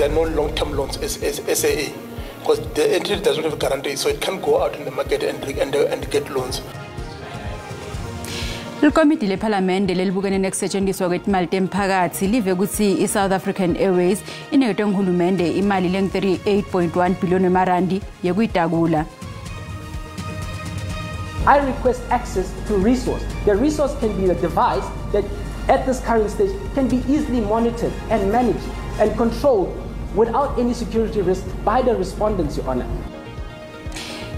there are no long-term loans as SAA because the entity does not have a guarantee, so it can't go out in the market and get loans. Likomidi lephalamende lelibukene nekusetshenziswa kwetimali temphakatsi live kutsi i-South African Airways iniketwe nguhulumende imali lengu-38.1 billion emarandi yekuyitakula. I request access to resource. The resource can be a device that at this current stage can be easily monitored and managed and controlled without any security risk by the respondents, Your Honor.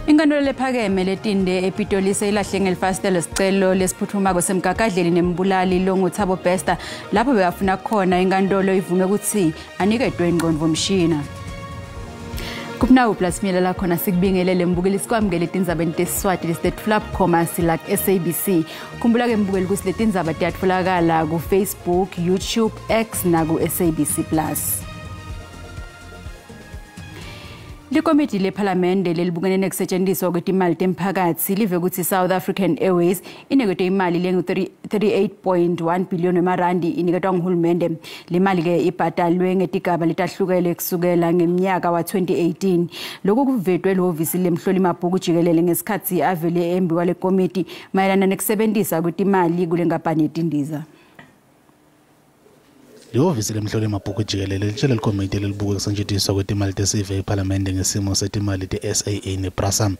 Inkantolo lephakeme letinde ePitoli seyilahle ngelifasitelo sicelo lesiphuthumako semgagadleli nembulali longuThabo Bester lapho bekafuna khona inkantolo ivume kutsi aniketwe ingqondvomshina. Kubunawo plus miyela la khona sikubingelele mbukeli, sikwamukele etindzabeni tesiswati lesitetfula bukhoma sila ku-SABC. Khumbula-ke mbukeli kutsi letindzaba tiyatfolakala ku-Facebook, YouTube, X naku-SABC Plus. Likomidi lephalamende lelibukene nekusetshenziswa kwetimali temphakatsi live kutsi South African Airways iniketwe imali lengu-38.1 billion emarandi iniketwa nguhulumende. Le mali-ke ibhadalwe ngetigaba letahlukene kusukela ngemnyaka wa-2018. Lokhu kuvetwe lihhovisi lemhlolimabhuku jikelele ngesikhatsi avele embi kwale komiti mayelana nekusebentisa kwetimali kule nkampani yetindiza. Lihhovisi lemhlolimabhuku jikelele litshele likomiti lelibuke kusetjentiswa kwetimali tesive ephalamende ngesimo setimali te-SAA nePrasa.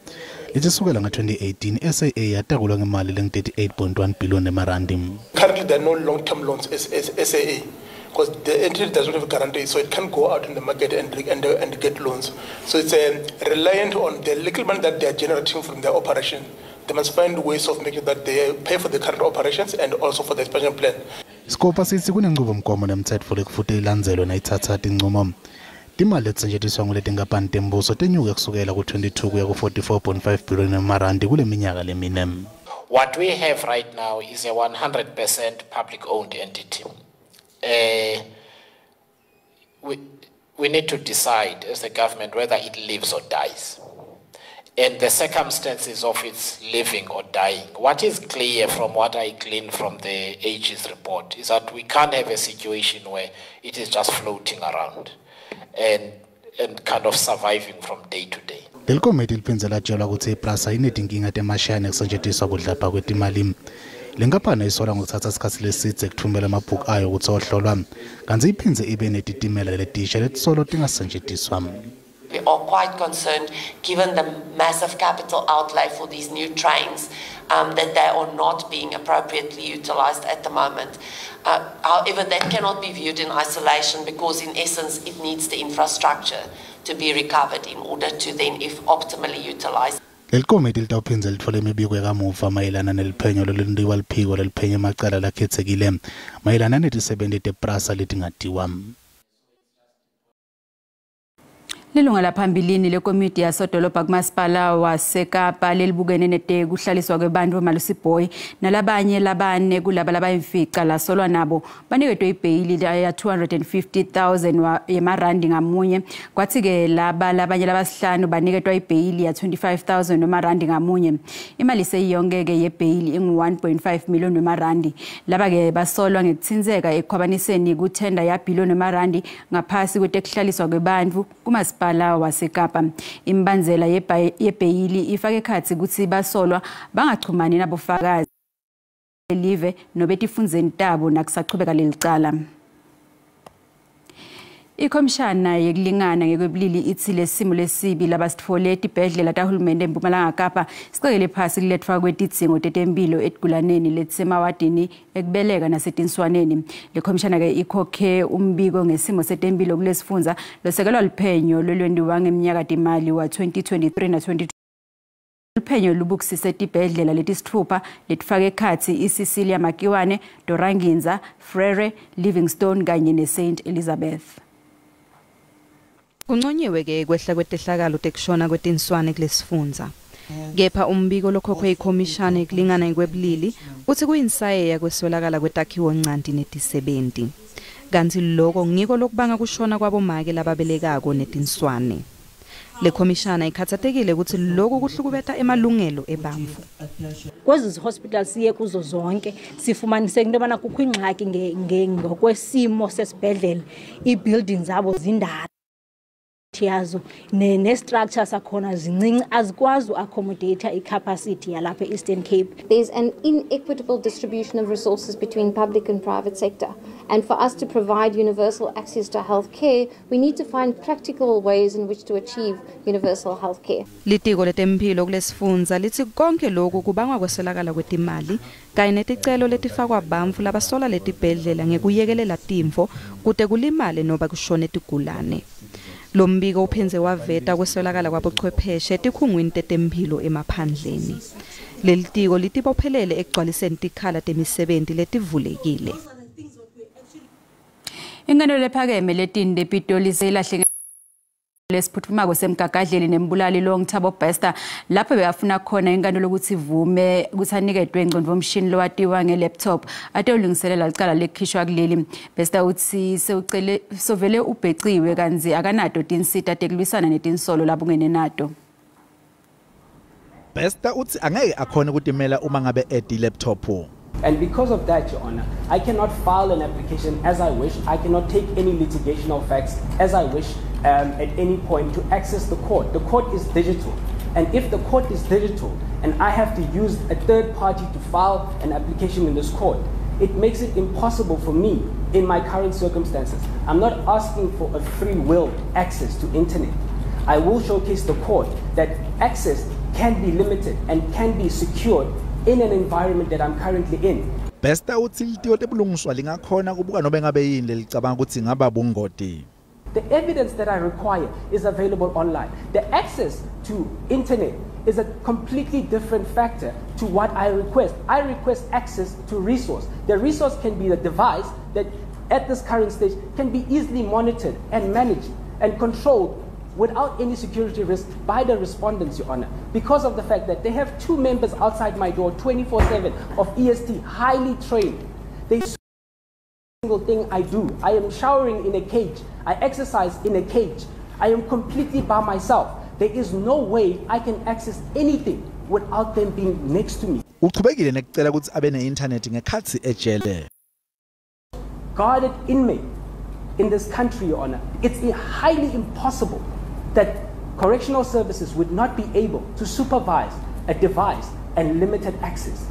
Lithi sukela nga-2018 SAA yatakulwa ngemali lengu-38.1 billion emarandi. Currently there are no long-term loans as SAA because the entity does not have a guarantee, so it can't go out in the market and get loans. So it's reliant on the little money that they are generating from their operation. They must find ways of making that they pay for the current operations and also for the expansion plan. Sikopa sithi kunenchubomgomo nemtsetfo lekufute ilandzelwe nayitsatsa tincumo. Timali letisetjentiswa nguletinkampani tembuso tenyuke kusukela ku-22 kuya ku-44.5 billion emarandi kule minyaka lemine. What we have right now is a 100% public-owned entity. We need to decide as the government whether it lives or dies, and the circumstances of its living or dying. What is clear from what I glean from the AG's report is that we can't have a situation where it is just floating around and kind of surviving from day to day. Leli komiti liphindze latshelwa kutsi iPrasa inetinkinga temasheya nekusetjentiswa budlabha kwetimali. Le nkampani isolwa ngokuthatha isikhatsi lesidze kutfumela amabhuku ayo kutsi ohlolwa, kantsi iphindze ibe netitimela letisha letisolo tingasetjentiswa. We are quite concerned, given the massive capital outlay for these new trains, that they are not being appropriately utilized at the moment. However, that cannot be viewed in isolation because, in essence, it needs the infrastructure to be recovered in order to then, if optimally utilized. Leli komiti litawuphindze litfole imibiko yakamuva mayelana neliphenyo lolentiwa liphiko leliphenya emacala lakhetsekile mayelana netisebenti tePrasa letingatiwa. Lilunga laphambilini lekomiti yasodolobha kumasipala waseKapa lelibukene netekuhlaliswa kwebantfu Malusi Boy nalabanye labane kulaba labayimfica lasolwa nabo baniketwe ibheyili ya 250,000 yemarandi ngamunye, kwathi-ke laba labanye labasihlanu baniketwa ibheyili ya 25,000 wemarandi ngamunye. Imali seyiyonke-ke yebheyili ingu-1.5 million wemarandi. Laba-ke basolwa ngekutsintseka ekukhwabaniseni kuthenda yabhiliyoni wemarandi ngaphasi kwetekuhlaliswa kwebantfu kumasipala waseKapa. Imbandzela yebheyili ifake ekhatsi kutsi basolwa bangachumani nabofakazi live nobe etifundzeni tabo nakusachubeka lelicala. Ikhomishana yekulingana ngekwebulili itsi lesimo lesibi labasitfole etibhedlela tahulumende eMpumalanga Kapa sicekele phasi kuletfwa kwetidzingo tetemphilo etigulaneni letisemawadini ekubeleka nasetinswaneni. Le khomishana-ke ikhokhe umbiko ngesimo setemphilo kulesifundza losekelwa luphenyo lolwentiwa ngemnyaka timali wa-2023 na-20 Luphenyo lubukisise tibhedlela letisitfupha letifake ekhatsi iCecilia Makiwane, Dora Nginza, Frere, Livingstone kanye neSaint Elizabeth. Kunconyiwe-ke kwehla kwetehlakalo tekushona kwetinswane kulesifundza. Kepha umbiko lokhokhwe ikhomishana ekulingana kwebulili uthi kuyinsayeya kweswelakala kwetakhiwo ncanti netisebenti. Kanti loko ngiko lokubanga kushona kwabomake lababelekako netinswane. Le khomishana ikhathatekile ukuthi lokhu kuhlukubeta emalungelo ebantfu. Kwezi hospital siye kuzo zonke sifumanise into yobana kukho ingxaki ngokwesimo sesibhedlele, ii-buildings zabo zindala. Yazo ne-structure sakhona zincinci, azikwazi u-accommodate i-capacity yalapha e-Eastern Cape. There's an inequitable distribution of resources between public and private sector. And for us to provide universal access to health care, we need to find practical ways in which to achieve universal health care. Litiko letemphilo kulesifundza litsi konke lokhu kubangwa kweswelakala kwetimali kanye neticelo letifakwa bantfu labasola letibhedlela ngekuyekelela timfo kute kulimale noba kushone tigulane. Lo mbiko uphindze waveta kweswelakala kwabochwepheshe etikhungwini tetemphilo emaphandleni. Leli tiko litibophelele ekugcwaliseni tikhala temisebenti letivulekile. Inkantolo lephakeme letini lePitoli seyilahle lesiphutfumako semgagadleli nembulali Long Thabo Bester, lapho bekafuna khona inkantolo ukuthi ivume ukuthi aniketwe ingcondvomshini lowatiwa nge-laptop atewulungiselela licala lekukhishwa kuleli. Bester utsi sewucele sovele ubheciwe kantsi akanato tinsita tekulwisana netinsolo labungene nato. Bester utsi angeke akhone ukutimela uma ngabe edi laptop. And because of that, Your Honor, I cannot file an application as I wish. I cannot take any litigational facts as I wish at any point to access the court. The court is digital. And if the court is digital and I have to use a third party to file an application in this court, it makes it impossible for me in my current circumstances. I'm not asking for a free will access to internet. I will showcase the court that access can be limited and can be secured in an environment that I'm currently in. Bester utsi litiko tebulungiswa lingakhona kubuka nobe ngabe yini lelicabanga ukuthi ingaba bungoti. The evidence that I require is available online. The access to internet is a completely different factor to what I request. I request access to resource. The resource can be the device that at this current stage can be easily monitored and managed and controlled without any security risk by the respondents, Your Honor, because of the fact that they have two members outside my door 24/7 of EST, highly trained. They single thing I do. I am showering in a cage. I exercise in a cage. I am completely by myself. There is no way I can access anything without them being next to me. Uchubekile nekucela ukuthi abe ne-internet ngekhatsi ejele. Guarded inmate in this country, Your Honor, it's highly impossible that correctional services would not be able to supervise a device and limited access.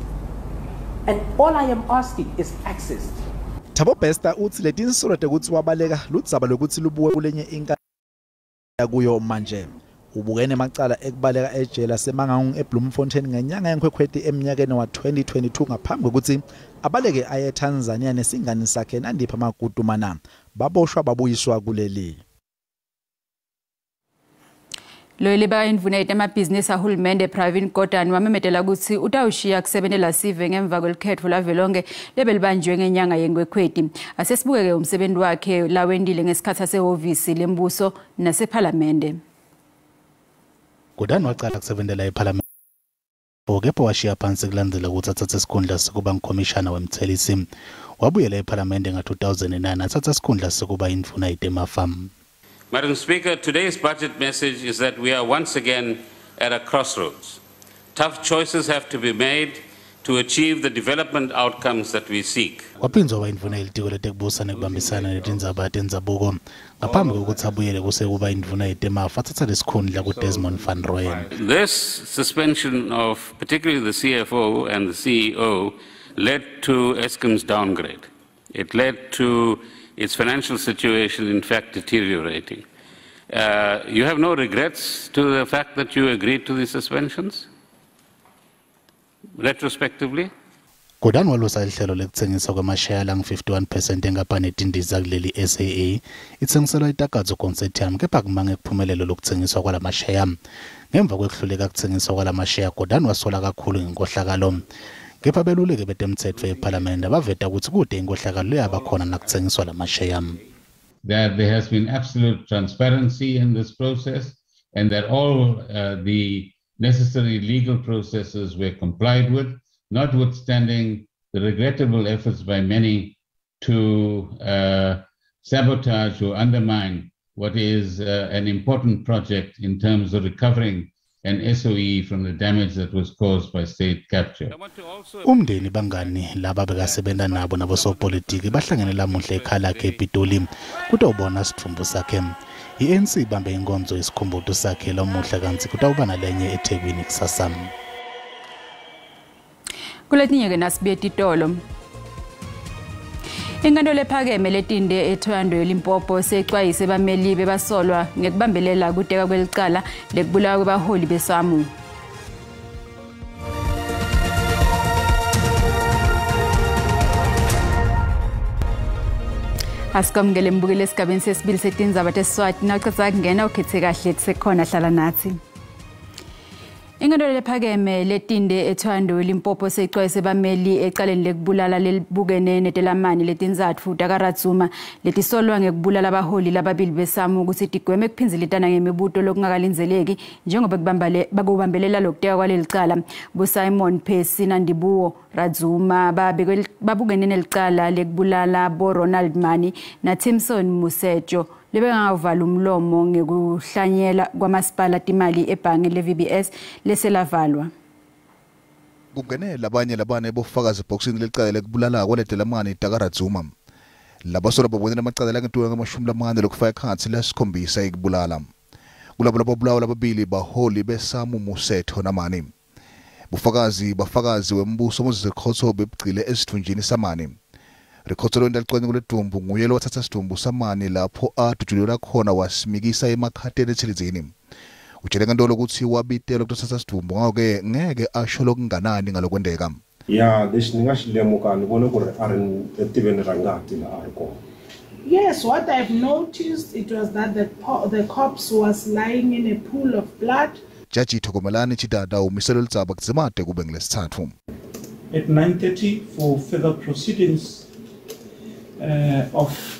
And all I am asking is access. Thabo Bester utsi letinsolo tekutsi wabaleka ludzaba lwekutsi lubuke kulenye inkantolo kuyo manje. Ubukene nemacala ekubaleka ejele laseMangaung eBloemfontein ngenyanga yeNkhwekhweti eminyakeni wa-2022 ngaphambi kwekutsi abaleke aye eTanzania nesingani sakhe Nandipha Magudumana, baboshwa babuyiswa kuleli. Loyo lebeka indvuna yetemabhizinisi ahulumende Pravin Gordhan wamemetela kutsi utawushiya kusebentela sive ngemva kwelikhetfo lavelonkhe lebelibanjwe ngenyanga yeNkhwekhweti. Asesibukeke umsebenzi wakhe lawentile ngesikhatsi asehhovisi lembuso nasephalamende. Gordhan wacala kusebentela ephalamende kepha washiya phansi kulandzela kutsi atsatse sikhundla sekuba ngkhomishana wemthelisi. Wabuyela ephalamende nga-2009 atsatsa sikhundla sekuba indvuna yetemafa. Madam Speaker, today's budget message is that we are once again at a crossroads. Tough choices have to be made to achieve the development outcomes that we seek. Waphindze waba indvuna yelitiko letekubusa nekubambisana netindzaba tendzabuko ngaphambi kwekutsi abuyele kusekuba indvuna yetemafa atsatsa lesikhundla kuDesmond van Rooyen. This suspension of particularly the CFO and the CEO led to Eskom's downgrade. It led to its financial situation, in fact, deteriorating. You have no regrets to the fact that you agreed to the suspensions? Retrospectively? Gordhan walusa lihlelo lekutsengiswa kwemasheya langu-51% enkampani yetindiza kuleli SAA itsengiselwa iTakatso Consortium, kepha kumange kuphumelelo lokutsengiswa kwalamasheya. Ngemva kwekuhluleka kutsengiswa kwalamasheya, Gordhan wasola kakhulu ngenkohlakalo. Kepha beluleki betemtsetfo ephalamende baveta kutsi kute inkohlakalo leyabakhona nakutsengiswa lamasheya. That there has been absolute transparency in this process and that all the necessary legal processes were complied with, notwithstanding the regrettable efforts by many to sabotage or undermine what is an important project in terms of recovering an SOE from the damage that was caused by state capture. Umndeni, bangani, laba bekasebenta nabo nabosopolitiki bahlangene lamuhla ekhaya lakhe ePitoli kutobona sidvumbu sakhe. I-ANC ibambe inkonzo yesikhumbuto sakhe lamuhla kantsi kutawuba nalenye eThekwini kusasa. Kuletinye-ke nasibuye titolo. Inkantolo ephakeme letinde eThoyando eLimpopo seyixwayise bameli bebasolwa ngekubambelela kuteka kwelicala lekubulawa kwebaholi beSAMU. Asikwamukele mbukeli esigabeni sesibili setindzaba teSiswati. Nawucedza kungena ukhethe kahle kusekhona, hlala nathi. Inkantolo lephakeme letinde eThoyando eLimpopo seyixwayise bameli ecaleni lekubulala lelibukene netelamani letintsatfu takaRatsuma letisolwa ngekubulala abaholi lababili beSAMU ukuthi tigweme kuphindzilitana ngemibuto lokungakalindzeleki njengoba bakubambelela lokuteka kwaleli cala. BoSimon Phesi Nandibuo Radzuma babukene nelicala lekubulala bo-Ronald Mani naTimson Musejo lebengavala umlomo ngekuhlanyela kwamasipala timali ebhange le-VBS leselavalwa. Kungene labanye labane bofakazi ebhokisini lelicala lekubulala kwaletelamani takaRadzuma. Labasolwa babonela amacala langetulu ngama-40 lokufaka ekhatsi lasikhombisa ekubulala. Kulabo lababulawa lababili baholi beSAMU Musetho naMani. Bufakazi bafakazi wembuso Moses Rikhotso bebugcile esithunjini saMani. Rikhotso lwenta licwaningo ledvumbu nguye lowathatha sidvumbu saMani lapho adutjulelwa khona wasimikisa emakhateni ethelezini. Utshele inkantolo ukuthi wabitelwa kutothatha sidvumbu ngako-ke ngeke asho lokunganani ngalokwenteka. Ya lexi ni nga xi lemuka ni vone ku ri a ri etiveni ra ngati laha a ri kona. Yes, what I've noticed it was that the corpse was lying in a pool of blood. Jaji Thokomelani Chidada umise loludzaba kudzimate kube ngulesithathu. At 9:30 for further proceedings of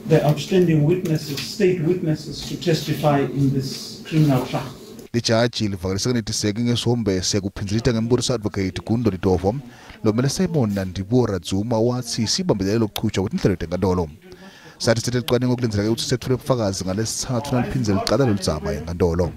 the outstanding witnesses, state witnesses to testify in this criminal trial. Lijaji livakalise kunetiseke ngesihombe sekuphindzilita ngembuso advocate Gundo Lidovho lomele Simon Nandibuo Radzuma wathi sibambelele lokuchutshwa kwetinhlelo tenkantolo. Sathi setelicwaningo kulindzeleke ukuthi sethule ubufakazi ngalesithathu naliphindze licala loludzaba enkantolo.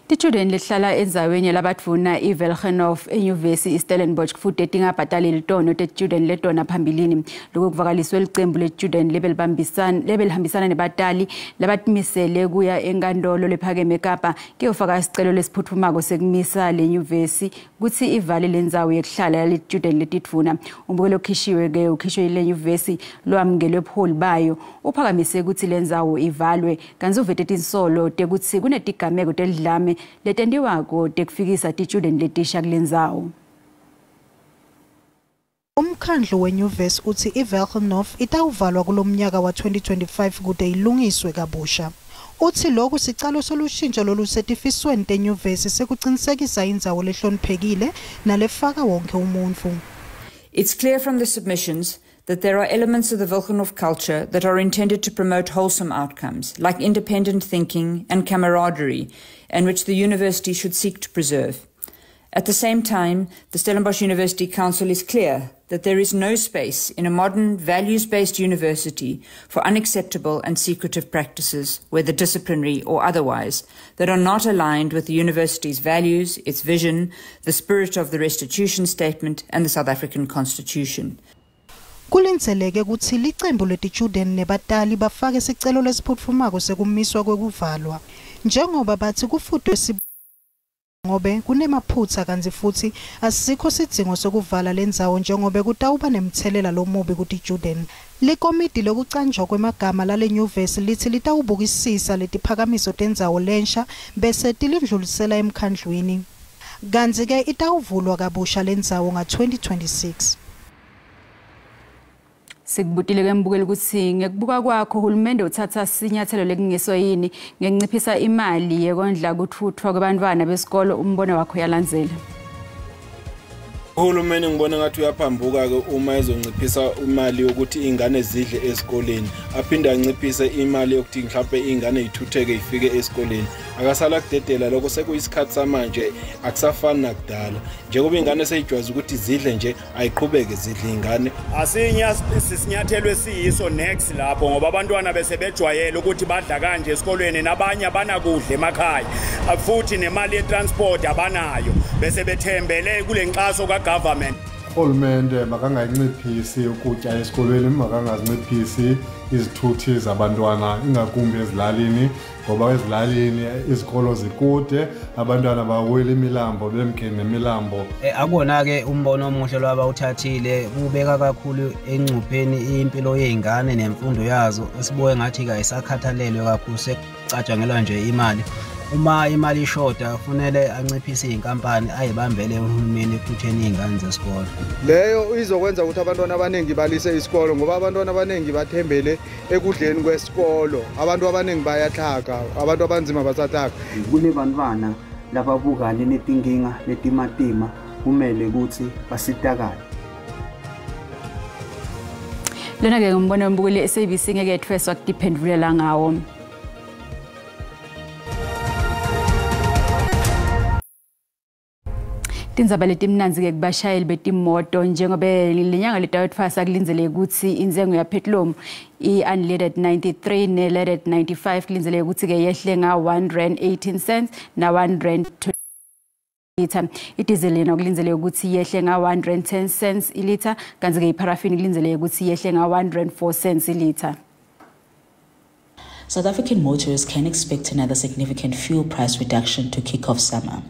Titshudeni letihlala endzaweni yalabadvuna iVelgenhof enyuvesi iStellenbosch kufute tingabhadali litono tetitshudeni letona phambilini. Lokhu kuvakaliswe licembu letitshudeni lebelihambisana nebatali labatimisele kuya enkantolo lephakeme eKapa kuyofaka sicelo lesiphuthumako sekumisa le nyuvesi kutsi ivale lendzawo yekuhlala yaletitshudeni letidvuna. Umbukelo okhishiwe-ke ukhishwe ile nyuvesi lwamukelwe buholi bayo uphakamise kutsi lendzawo ivalwe kantsi uvete tinsolo tekutsi kunetigameko telidlame letentiwako tekufikisa titshudeni letisha kulendzawo. Umkhandlu wenyuvesi uthi iVelgenhof itawuvalwa kulomnyaka wa-2025 kude ilungiswe kabusha. Uthi lokhu sicalo solushintsho lolusetifisweni tenyuvesi sekucinisekisa indzawo lehloniphekile nalefaka wonke umuntfu. It's clear from the submissions that there are elements of the Wilgenhof culture that are intended to promote wholesome outcomes, like independent thinking and camaraderie, and which the university should seek to preserve. At the same time, the Stellenbosch University Council is clear that there is no space in a modern, values-based university for unacceptable and secretive practices, whether disciplinary or otherwise, that are not aligned with the university's values, its vision, the spirit of the restitution statement, and the South African Constitution. Kulindzeleke kutsi licembu letitshudeni nebatali bafake sicelo lesiphutfumako sekumiswa kwekuvalwa njengoba batsi kufutwe ngobe kunemaphutsa kantsi futsi asikho sidzingo sokuvala lendzawo njengobe kutawuba nemtselela lomubi kutitshudeni. Likomidi lokucanjwa kwemagama lale nyuvesi litsi litawubukisisa letiphakamiso tendzawo lensha bese tilindlulisela emkhandlwini. Kantsi-ke itawuvulwa kabusha lendzawo nga-2026. Sikubutile ke mbukeli ukuthi ngekubuka kwakho uhulumende uthatha sinyathelo lekungeso yini ngekunciphisa imali yekondla kuthuthwa kwabantwana besikolo, umbono wakho uyalandzela. Uhulumeni ngibona ngathi uyaphambuka-ke uma ezonciphisa imali yokuthi iy'ngane zidle esikoleni, aphinde anciphise imali yokuthi mhlawumpe iy'ngane y'thutheke y'fike esikoleni. Akasala kudedela lokho, sekuyisikhathi samanje, akusafani nakudala. Njengoba iy'ngane seyijwayeze ukuthi zidle nje, ayiqhubeke zidle iy'ngane. Asinyathelo esiyiso next lapho, ngoba abantwana bese bejwayele ukuthi badla kanje esikolweni, nabanye abanakudla emakhaya, futhi nemali ye-transport abanayo, bese bethembele kule nxaso ka-government. Urhulumente makangayinciphisi ukutya esikolweni, makangazinciphisi izithuthi zabantwana, ingakumbi ezilalini, ngoba ezilalini izikolo zikude, abantwana bawela imilambo bemke nemilambo. Akubona-ke umbono omuhle lo abawuthathile, kubeka kakhulu engcupheni impilo yey'ngane nemfundo yazo, esibuke ngathi kayisakhathalelwe kakhulu, sekucatshangelwa nje imali. Uma imali ishoda kufanele anciphise iy'nkampani ayibambele uhulumeni ekuthutheni iy'ngane zesikole. Leyo izokwenza ukuthi abantwana abaningi balise isikolo, ngoba abantwana abaningi bathembele ekudleni kwesikolo. Abantu abaningi bayatlhaga, abantu abanzima basatlhaga. Kunebantwana lababukane netinkinga letimatima, kumele ukuthi basitakale. Lona-ke ngumbono wembukeli SABC ngeke yetfweswa kutiphendvulela ngawo. Tindzaba letimnandzi-ke kubashayeli betimoto, njengoba lenyanga letawetfwasa kulindzeleke ukuthi intsengo yapetrol i-unleaded 93 ne-leaded 95 kulindzeleke ukuthi-ke yehle nga-1 rand 18 cents na-1 rand litha. Idizeli yona kulindzeleke ukuthi yehle nga-1 rand 10 cents ilitha, kanti-ke ipharafini kulindzeleke ukuthi yehle nga-1 rand 4 cents ilitha. South African motorists can expect another significant fuel price reduction to kick off summer.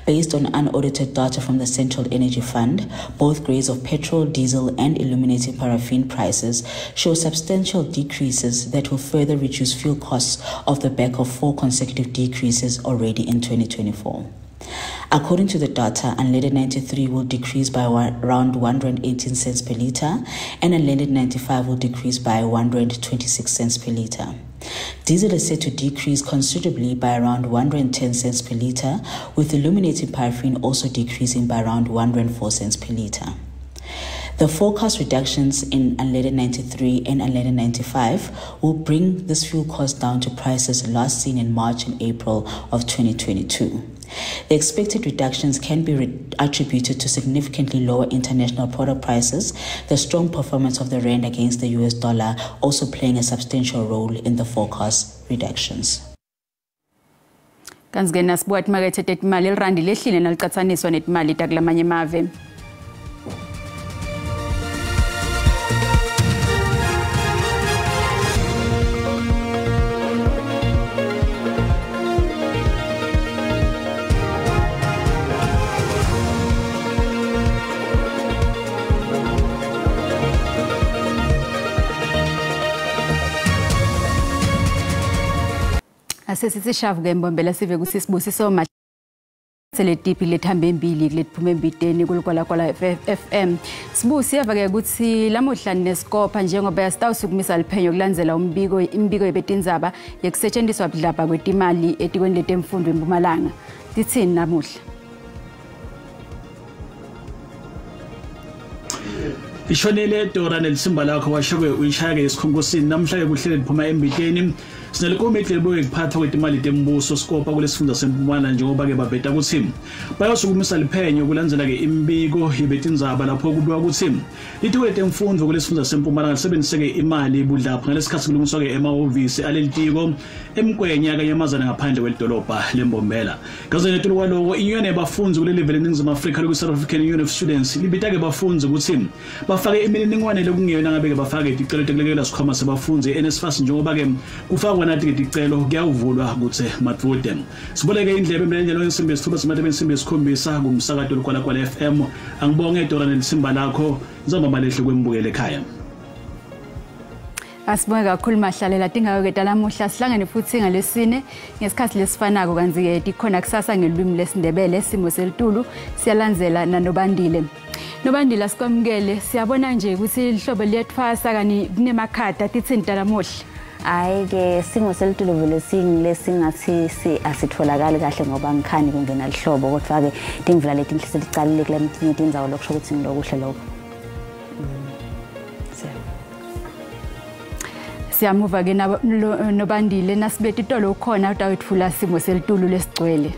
Based on unaudited data from the Central Energy Fund, both grades of petrol, diesel, and illuminating paraffin prices show substantial decreases that will further reduce fuel costs off the back of 4 consecutive decreases already in 2024. According to the data, unleaded 93 will decrease by around 118 cents per litre, and unleaded 95 will decrease by 126 cents per litre. Diesel is set to decrease considerably by around 110 cents per litre, with illuminating paraffin also decreasing by around 104 cents per litre. The forecast reductions in unleaded 93 and unleaded 95 will bring this fuel cost down to prices last seen in March and April of 2022. The expected reductions can be attributed to significantly lower international product prices, the strong performance of the rand against the US dollar also playing a substantial role in the forecast reductions. Kanti-ke nasibuka timakethe tetimali, lirandi lehlile nalicatsaniswa netimali takulamanye emave. Asesithi shavu-ke Mbombela sive ukuthi Sibusiso Mahlele lethambe embili kuletiphume embiteni kuLigwalagwala FM. Sibu siyeva-ke ukuthi lamuhla nesikopha njengoba sitawusukumisa liphenyo kulandzela imbiko yebetindzaba yekusetshenziswa budlabha kwetimali etikweni letemfundo eMpumalanga. Titsini namuhla? Ishonele Dora nelisimba lakho washo-ke uyishaya-ke esikhonkosini namhla-ke kuhlele liphuma embiteni. Sinelikomiti lelibuke kuphathwa kwetimali tembuso sikopa kulesifunda sempumalanga, njengoba-ke baveta ukuthi bayosukumisa liphenyo kulandzela-ke imbiko yebetindzaba lapho kubikwa ukuthi litiko letemfundvo kulesifunda sempumalanga lisebenzise-ke imali budlapha ngalesikhatsi kulungiswa-ke emahhovisi alelitiko eMkwenya kanye emazana ngaphandle kwelidolobha leMbombela. Kaze ngetulu kwaloko, inyunyana yebafundzi kuleli vele eNingizimu Afrika loku-South African Union of Students libita-ke bafundzi ukuthi bafake imininingwane lokungeyona ngabe-ke bafake ticelo tekulekelela sikhwama sebafundzi i-NSFAS, njengoba-ke kufakwa nathi-ke ticelo kuyawuvulwa kutse madvude. Siboleke indlebe emlendlela wensimbi yesithuba simathe bensimbi yesikhombisa kumsakato Ligwalagwala FM. Angibonge Dora nelisimba lakho, nizomba lehle kwembukele ekhaya. Asibonge kakhulu Mahlalela, tingayo-ke talamuhla sihlangene futhi ngalesine ngesikhathi lesifanako, kanti-ke tikhona kusasa ngelwimi lesiNdebele. Simo selitulu siyalandzela naNobandile. Nobandile, asikwamukele. Siyabona nje ukuthi lihlobo liyethwasa kani kunemakhada, titsini talamuhla? Hhayi-ke simo selitulu vele singathi asitholakali kahle ngoba ngikhani kungena lihlobo, kodwa-ke timvula letinhle seticalile kule letinye tindzawo, lokusho ukuthi ngilokuhle lokho. Siyamuva-ke Nobandile, nasibethe itolo ukhona utawetfula simo selitulu lesigcwele.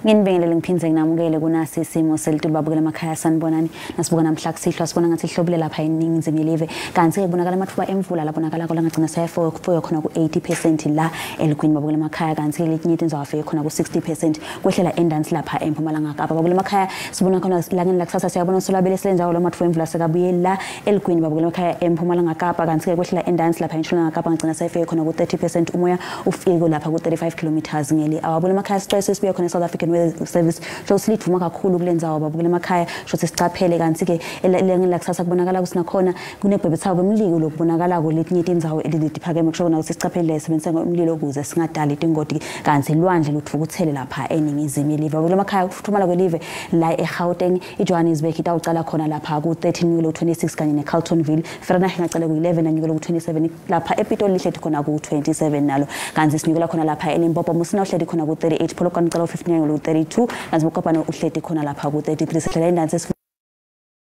Nginibingelele ngiphindze nginamukele kunasi isimo selitulu babukela emakhaya sanibonani. Nasibuka namhla kusihlwa sibona ngathi ihlobile lapha eningizimu yelive, kanti kubonakala amathuba emvula labonakala langagcina sayafika khona ku-80% la eligwini babukela emakhaya, kanti letinye tindzawo afike khona ku-60% kwehlela endansi lapha eMpumalanga Kapa. Babukela emakhaya sibona khona langeni lakusasa siyabona solabele silenzawo lamathuba emvula sekabuye la eligwini babukela emakhaya eMpumalanga Kapa, kanti kwehlela endansi lapha eNtshonalanga Kapa ngagcina sayafika khona ku-30%, umoya ufike lapha ku-35 km ngeli. Awabukela emakhaya sicwayise sibuye khona South African Weather Service so silidvuma kakhulu kulendzawo babukela emakhaya shothi sicaphele, kanti ke elangeni lakusasa kubonakala ukuthi nakhona kunebhebhethako kwemlilo lokubonakala letinye tindzawo letiphakeme, kusho kona ukuthi sicaphele sisebenzise umlilo ukuze singadali tingoti, kanti lwandle lutfukutsele lapha eningizimu yelive. Babukela emakhaya kufuthumala kwelive la eGauteng, iJohannesburg itawucala khona lapha ku-13 nyukelo ku-26 kanye neCarltonville, Vereeniging ingacala ku-11 nanyukelo ku-27, lapha ePitoli lihleti khona ku-27 nalo, kanti sinyukela khona lapha eLimpopo Musina uhleti khona ku-38, Polokwane ucala ku-59 ku-32, kanti Mokopane uhleti khona lapha ku-33. Sihlela indansi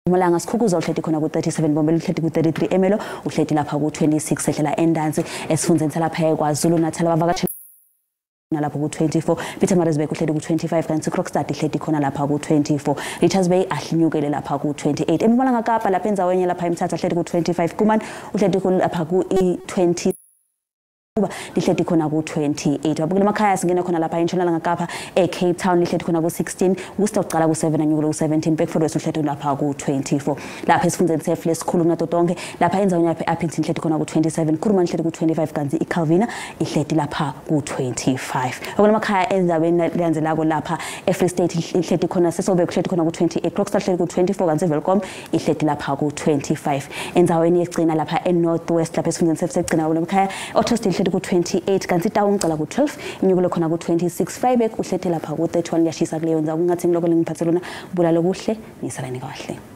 Mpumalanga Sikhukhuza uhleti khona ku-37, Bombela uhleti ku-33, Emelo uhleti lapha ku-26. Sehlela endansi esifundzeni salapha eKwaZulu Natal abavakashela lapho ku-24, Pietermaritzburg uhleti ku-25, kanti Krokstad ihleti khona lapha ku-24, Richards Bay ahlinyukele lapha ku-28, eMpumalanga Kapa lapha endzaweni lapha eMthatha ahleti ku-25, Kuman uhleti lapha ku-20 kuba lihleti khona ku-28. Babukela emakhaya singena khona lapha eNtshonalanga Kapa e-Cape Town lihleti khona ku-16, Worcester ucala ku-7 anyukele ku-17, Bedford West uhleti lapha ku-24. Lapha esifundzeni sefu lesikhulu kunato tonke lapha endzaweni yapha e-Upington ihleti khona ku-27, Kuruman ihleti ku-25, kanti iCalvina ihleti lapha ku-25. Babukela emakhaya endzaweni lelandzelako lapha e-Free State ihleti khona Sasolburg uhleti khona ku-28, Krokstad ihleti ku-24, kanti Welkom ihleti lapha ku-25. Endzaweni yekugcina lapha e-North West lapha esifundzeni sefu sekugcina babukela emakhaya Ottosdale ihleti ku-28, kanti Taung ucala ku-12 inyukele khona ku-26, Vryburg uhleti lapha ku-31. Kuyashisa kuleyo ndzawo. Kungathi ngiloko lengiphathe lona, bulalo kuhle nisalani kahle.